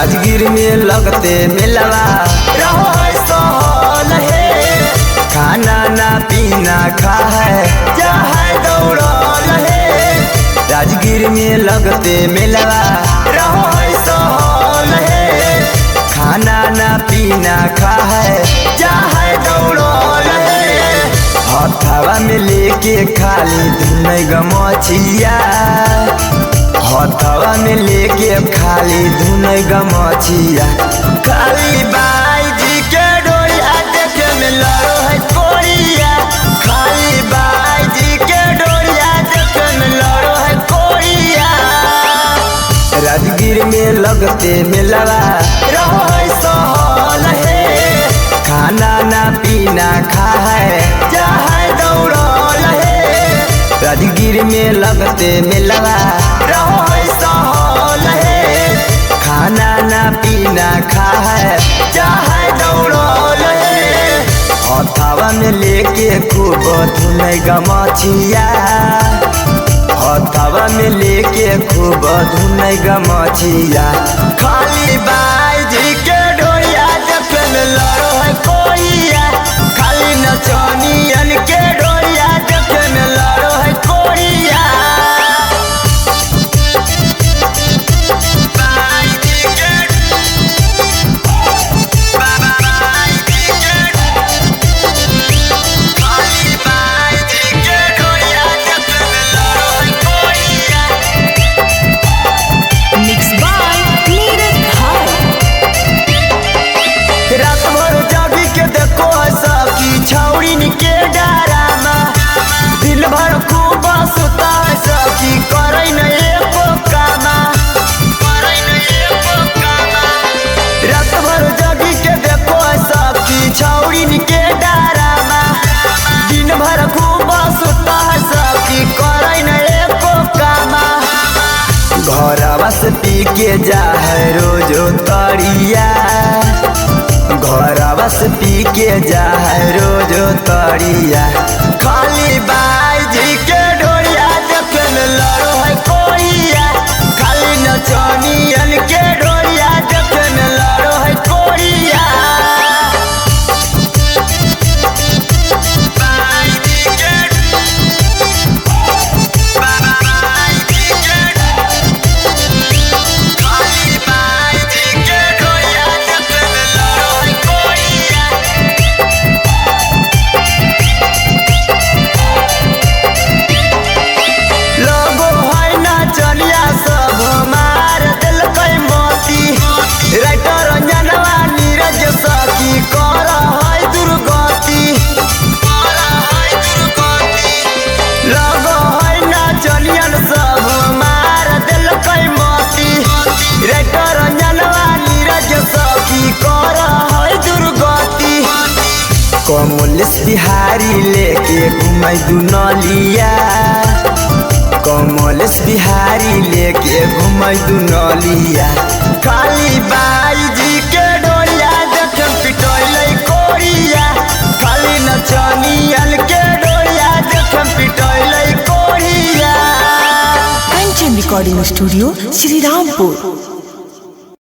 राजगीर में लगते मेलवा रहो है सहल हे। खाना ना पीना खा है जा है दौड़ल हे। राजगीर में लगते मेलवा रहो है सहल हे। खाना ना पीना खा है जा है दौड़ल हे। हथवा में लेके खाली धुनै गमछिया, हथवा में लेके खाली धुनै गमछिया। खाली बाई जी के डोरिया देखे में लड़ो है कोरिया, खाली बाई जी के डोरिया देखे में लड़ो है कोरिया। राजगीर में लगते मेलवा रहो है सहल हे। खाना ना पीना खा है जा है दौड़ल हे। राजगीर में लगते मेलवा रहो है सहल हे। खाना ना पीना खा है जा है दौड़ल हे। हथवा में लेके खूब धुनै गमछिया, हथवा में लेके खूब धुनै गमछिया। खाली बाई जी के डोरिया देखे में लड़ो है कोरिया, खाली नचनियन के डोरिया देखे में लड़ो है Korea. Mix by Neeraj Bhai. रात भर जागी के देखो सबकी छौड़ीन के डरामा, दिन भर खूब सुता सबकी करै न एको कामा, करै न एको कामा। रात भर जागी के देखो सबकी छौड़ीन के डरामा, दिन भर खूब सुता सबकी करै न एको कामा। घरवा से पी के जा है रोजो तरिया, घरवा से पी के जा है रोजो तरिया। खाली बाई जी के डोरिया देखे में लड़ो है कोरिया, खाली नचनियन के डोरिया देखे में लड़ो है कोरिया। खाली बाई जी के डोरिया देखे में लड़ो है कोरिया। लोगो है नचनिया सब मार देलकै मोती, राइटर रंजनवा नीरज सखी कर है दुर्गति, कर है दुर्गति। लोगो है नचनियन सब मार देलकै मोती, राइटर रंजनवा नीरज सखी कर है दुर्गति। कमलेश बिहारी लेके घुमै दुनलिया, कमलेश बिहारी लेके घुमै दुनलिया। खाली बाई जी के डोरिया देखे पिटैलै कोरिया, खाली नचनियन के डोरिया देखे पिटैलै Korea. Kanchan recording studio, Shrirampur.